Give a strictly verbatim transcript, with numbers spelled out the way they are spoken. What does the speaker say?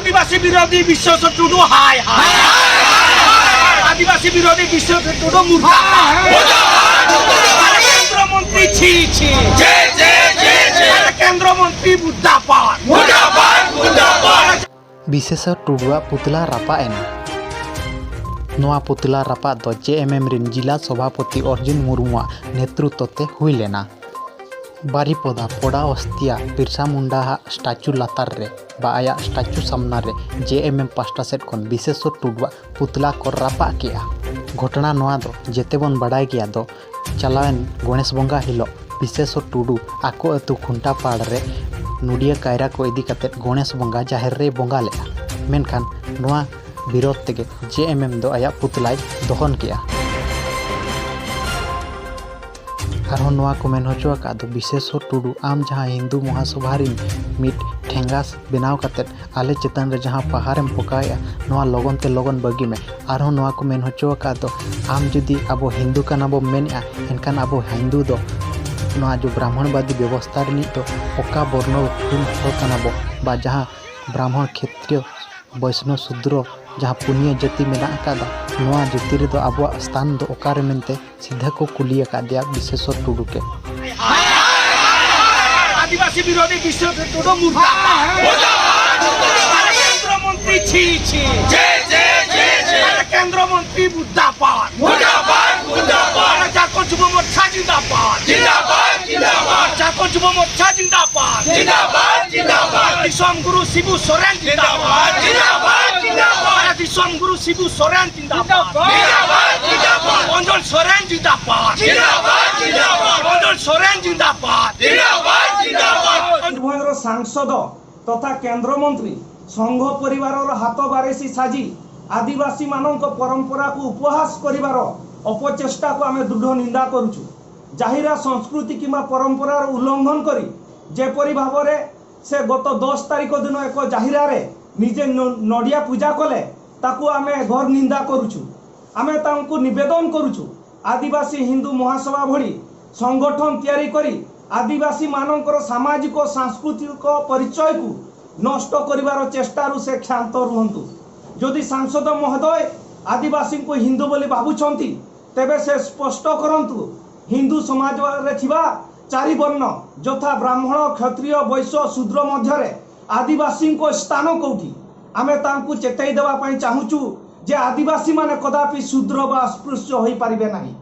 ᱟᱹᱫᱤᱵᱟᱹᱥᱤ ᱵᱤᱨᱳᱫᱷᱤ ᱵᱤᱥᱣᱮᱥᱚᱨ ᱴᱩᱰᱩ ᱦᱟᱭ ᱦᱟᱭ᱾ ᱟᱹᱫᱤᱵᱟᱹᱥᱤ ᱵᱤᱨᱳᱫᱷᱤ ᱵᱤᱥᱣᱮᱥᱚᱨ ᱴᱩᱰᱩ ᱢᱩᱨᱫᱟᱵᱟᱫ᱾ ᱢᱩᱨᱫᱟᱵᱟᱫ, ᱢᱩᱨᱫᱟᱵᱟᱫ᱾ ᱠᱮᱱᱫᱨᱚ ᱢᱚᱱᱛᱨᱤ ᱪᱷᱤ ᱪᱷᱤ᱾ ᱡᱮ, ᱡᱮ, ᱡᱮ, ᱡᱮ᱾ ᱠᱮᱱᱫᱨᱚ ᱢᱚᱱᱛᱨᱤ ᱢᱩᱨᱫᱟᱵᱟᱫ᱾ ᱢᱩᱨᱫᱟᱵᱟᱫ, ᱢᱩᱨᱫᱟᱵᱟᱫ᱾ ᱵᱤᱥᱮᱥᱚᱨ ᱴᱩᱰᱩᱣᱟᱜ ᱯᱩᱛᱞᱟ ᱨᱟᱯᱟᱜ ᱮᱱᱟ᱾ ᱱᱚᱣᱟ ᱯᱩᱛᱞᱟ ᱨᱟᱯᱟᱜ ᱫᱚ ᱡᱮ ᱮᱢ ᱮᱢ ᱨᱤᱱ ᱡᱤᱞᱟ ᱥᱚᱵᱷᱟᱯᱚᱛᱤ ᱚᱨᱡᱩᱱ ᱢᱩᱨᱢᱩᱣᱟᱜ ᱱᱮᱛᱨᱩᱛᱛᱚ ᱛᱮ ᱦᱩᱭ ᱞᱮᱱᱟ᱾ ᱵᱟᱨᱤᱯᱚᱫᱟ ᱯᱚᱰᱟ ᱚᱥᱛᱤᱭᱟ ᱵᱤᱨᱥᱟ ᱢᱩᱱᱰᱟ ᱦᱟᱜ ᱥᱴᱟᱪᱩ ᱞᱟᱛᱟᱨ ᱨᱮ ᱵᱟ ᱟᱭᱟᱜ ᱥᱴᱟᱪᱩ ᱥᱟᱢᱱᱟ ᱨᱮ ᱡᱮ ᱮᱢ ᱮᱢ ᱯᱟᱥᱴᱟ ᱥᱮᱫ ᱠᱷᱚᱱ ᱵᱤᱥᱮᱥᱚᱨ ᱴᱩᱰᱩᱣᱟᱜ ᱯᱩᱛᱞᱟ ᱠᱚ ᱨᱟᱯᱟᱜ ᱠᱮᱜᱼᱟ᱾ ᱜᱷᱚᱴᱚᱱᱟ ᱱᱚᱣᱟ ᱫᱚ ᱡᱮᱛᱮ ᱵᱚᱱ ᱵᱟᱰᱟᱭ ᱜᱮᱭᱟ ᱫᱚ ᱪᱟᱞᱟᱣᱮᱱ ᱜᱚᱬᱮᱥ ᱵᱚᱸᱜᱟ ᱦᱤᱞᱳᱜ ᱵᱤᱥᱮᱥᱚᱨ ᱴᱩᱰᱩ ᱟᱠᱚ ᱟᱹᱛᱩ ᱠᱷᱩᱱᱴᱟ ᱯᱟᱲ ᱨᱮ ᱱᱩᱰᱤᱭᱟᱹ ᱠᱟᱭᱨᱟ ᱠᱚ ᱤᱫᱤ ᱠᱟᱛᱮ ᱜᱚᱬᱮᱥ ᱵᱚᱸᱜᱟ ᱡᱟᱦᱮᱨ ᱨᱮᱭ ᱵᱚᱸᱜᱟ ᱞᱮᱫᱼᱟ᱾ ᱢᱮᱱᱠᱷᱟᱱ ᱱᱚᱣᱟ ᱵᱤᱨᱳᱫᱷ ᱛᱮᱜᱮ ᱡᱮ ᱮᱢ ᱮᱢ ᱫᱚ ᱟᱭᱟᱜ ᱯᱩᱛᱞᱟᱭ ᱫᱚᱦᱚᱱ ᱠᱮᱜᱼᱟ᱾ ᱟᱨᱦᱚᱸ ᱱᱚᱣᱟ ᱠᱚ ᱢᱮᱱ ᱦᱚᱪᱚ ᱟᱠᱟᱫ ᱫᱚ, ᱵᱤᱥᱮᱥᱚᱨ ᱴᱩᱰᱩ, ᱟᱢ ᱡᱟᱦᱟᱸ ᱦᱤᱱᱫᱩ ᱢᱚᱦᱟᱥᱚᱵᱷᱟ ᱨᱤᱱ ᱢᱤᱫ ᱴᱷᱮᱸᱜᱟ ᱵᱮᱱᱟᱣ ᱠᱟᱛᱮ ᱟᱞᱮ ᱪᱮᱛᱟᱱ ᱨᱮ ᱡᱟᱦᱟᱸ ᱯᱟᱦᱟᱨᱮᱢ ᱯᱚᱠᱟᱣᱮᱫᱼᱟ, ᱱᱚᱣᱟ ᱞᱚᱜᱚᱱ ᱛᱮ ᱞᱚᱜᱚᱱ ᱵᱟᱹᱜᱤ ᱢᱮ᱾ ᱟᱨᱦᱚᱸ ᱱᱚᱣᱟ ᱠᱚ ᱢᱮᱱ ᱦᱚᱪᱚ ᱟᱠᱟᱫ ᱫᱚ, ᱟᱢ ᱡᱩᱫᱤ ᱟᱵᱚ ᱦᱤᱱᱫᱩ ᱠᱟᱱᱟ ᱵᱚ ᱢᱮᱱᱮᱫᱼᱟ, ᱮᱱᱠᱷᱟᱱ ᱟᱵᱚ ᱦᱤᱱᱫᱩ ᱫᱚ ᱱᱚᱣᱟ ᱡᱚ ᱵᱨᱟᱦᱢᱚᱬᱵᱟᱫᱤ ᱵᱮᱵᱚᱥᱛᱷᱟ ᱨᱤᱱᱤᱡ ᱫᱚ ᱚᱠᱟ ᱵᱚᱨᱱᱚ ᱨᱤᱱ ᱦᱚᱲ ᱠᱟᱱᱟ ᱵᱚ, ᱵᱟ ᱡᱟᱦᱟᱸ ᱵᱨᱟᱦᱢᱚᱬ, ᱠᱷᱮᱛᱨᱤᱭᱚ, ᱵᱳᱭᱥᱱᱚ, ᱥᱩᱫᱨᱚ ᱡᱟᱦᱟᱸ ᱯᱩᱱᱭᱟᱹ ᱡᱟᱹᱛᱤ ᱢᱮᱱᱟᱜ ᱟᱠᱟᱫᱟ, ᱱᱚᱣᱟ ᱡᱟᱹᱛᱤ ᱨᱮᱫᱚ ᱟᱵᱚᱣᱟᱜ ᱥᱛᱷᱟᱱ ᱫᱚ ᱚᱠᱟᱨᱮ ᱢᱮᱱᱛᱮ ᱥᱤᱫᱷᱟᱹ ᱠᱚ ᱠᱩᱞᱤ ᱟᱠᱟᱫᱮᱭᱟ ᱵᱤᱥᱮᱥᱚᱨ ᱴᱩᱰᱩ ᱜᱮ᱾ ᱟᱹᱫᱤᱵᱟᱹᱥᱤ ᱵᱤᱨᱳᱫᱷᱤ ᱵᱤᱥᱮᱥᱚᱨ ᱴᱩᱰᱩ ᱢᱩᱨᱫᱟᱵᱟᱫ᱾ ᱠᱮᱱᱫᱨᱚ ᱢᱚᱱᱛᱨᱤ ᱪᱷᱤ ᱪᱷᱤ᱾ ᱡᱮ, ᱡᱮ, ᱡᱮ, ᱡᱮ᱾ ᱠᱮᱱᱫᱨᱚ ᱢᱚᱱᱛᱨᱤ ᱢᱩᱨᱫᱟᱵᱟᱫ᱾ ᱢᱩᱨᱫᱟᱵᱟᱫ, ᱢᱩᱨᱫᱟᱵᱟᱫ᱾ ᱡᱷᱟᱲᱠᱷᱚᱸᱰ ᱡᱩᱵᱚ ᱢᱳᱨᱪᱟ ᱡᱤᱱᱫᱟᱵᱟᱫ᱾ ᱡᱤᱱᱫᱟᱵᱟᱫ, ᱡᱤᱱᱫᱟᱵᱟᱫ᱾ ᱡᱷᱟᱲᱠᱷᱚᱸᱰ ᱡᱩᱵᱚ ᱢᱳᱨᱪᱟ ᱡᱤᱱᱫᱟᱵᱟᱫ᱾ ᱡᱤᱱᱫᱟᱵᱟᱫ, ᱡᱤᱱᱫᱟᱵᱟᱫ᱾ ᱫᱤᱥᱚᱢ ᱜᱩᱨᱩ ᱥᱤᱵᱩ ᱥᱚᱨᱮᱱ ᱡᱤᱱᱫᱟᱵᱟᱫ᱾ ᱡᱤᱱᱫᱟᱵᱟᱫ, ᱡᱤᱱᱫᱟᱵᱟᱫ᱾ ᱫᱤᱥᱚᱢ ᱜᱩᱨᱩ ᱥᱤᱵᱩ ᱥᱚᱨᱮᱱ ᱡᱤᱱᱫᱟᱵᱟᱫ᱾ ᱡᱤᱱᱫᱟᱵᱟᱫ, ᱡᱤᱱᱫᱟᱵᱟᱫ᱾ ᱚᱧᱡᱚᱱ ᱥᱚᱨᱮᱱ ᱡᱤᱱᱫᱟᱵᱟᱫ᱾ ᱡᱤᱱᱫᱟᱵᱟᱫ, ᱡᱤᱱᱫᱟᱵᱟᱫ᱾ ᱚᱧᱡᱚᱱ ᱥᱚᱨᱮᱱ ᱡᱤᱱᱫᱟᱵᱟᱫ᱾ ᱡᱤᱱᱫᱟᱵᱟᱫ, ᱡᱤᱱᱫᱟᱵᱟᱫ᱾ ᱢᱚᱭᱩᱨᱵᱷᱚᱸᱡᱽ ᱨᱮ ᱥᱟᱝᱥᱚᱫ ᱛᱚᱛᱷᱟ ᱠᱮᱱᱫᱨᱚ ᱢᱚᱱᱛᱨᱤ ᱥᱚᱝଘ ᱯᱚᱨᱤᱵᱟରର ହାତ ବାରେସି ସାଜି ଆଦିବାସୀମାନଙ୍କ ପରମ୍ପରାକୁ ଉପହାସ କରିବାର ଅପଚେଷ୍ଟାକୁ ଆମେ ଦୃଢ଼ ନିନ୍ଦା କରୁଛୁ। ଜାହିରା ସଂସ୍କୃତି କିମ୍ବା ପରମ୍ପରାର ଉଲ୍ଲଂଘନ କରି ଯେପରି ଭାବରେ ସେ ଗତ ଦଶ ତାରିଖ ଦିନ ଏକ ଜାହିରାରେ ନିଜେ ନ-, ନଡ଼ିଆ ପୂଜା କଲେ, ତାକୁ ଆମେ ଘୋର ନିନ୍ଦା କରୁଛୁ। ଆମେ ତାଙ୍କୁ ନିବେଦନ କରୁଛୁ, ଆଦିବାସୀ ହିନ୍ଦୁ ମହାସଭା ଭଳି ସଂଗଠନ ତିଆରି କରି ଆଦିବାସୀମାନଙ୍କର ସାମାଜିକ ଓ ସାଂସ୍କୃତିକ ପରିଚୟକୁ ନଷ୍ଟ କରିବାର ଚେଷ୍ଟାରୁ ସେ କ୍ଷାନ୍ତ ରୁହନ୍ତୁ। ଯଦି ସାଂସଦ ମହୋଦୟ ଆଦିବାସୀଙ୍କୁ ହିନ୍ଦୁ ବୋଲି ଭାବୁଛନ୍ତି, ତେବେ ସେ ସ୍ପଷ୍ଟ କରନ୍ତୁ, ହିନ୍ଦୁ ସମାଜରେ ଥିବା ଚାରି ବର୍ଣ୍ଣ, ଯଥା ବ୍ରାହ୍ମଣ, କ୍ଷତ୍ରିୟ, ବୈଶ୍ୟ, ଶୂଦ୍ର ମଧ୍ୟରେ ଆଦିବାସୀଙ୍କ ସ୍ଥାନ କୋଉଠି? ଆମେ ତାଙ୍କୁ ଚେତାଇ ଦେବା ପାଇଁ ଚାହୁଁଛୁ ଯେ ଆଦିବାସୀମାନେ କଦାପି ଶୂଦ୍ର ବା ଅସ୍ପୃଶ୍ୟ ହୋଇପାରିବେ ନାହିଁ।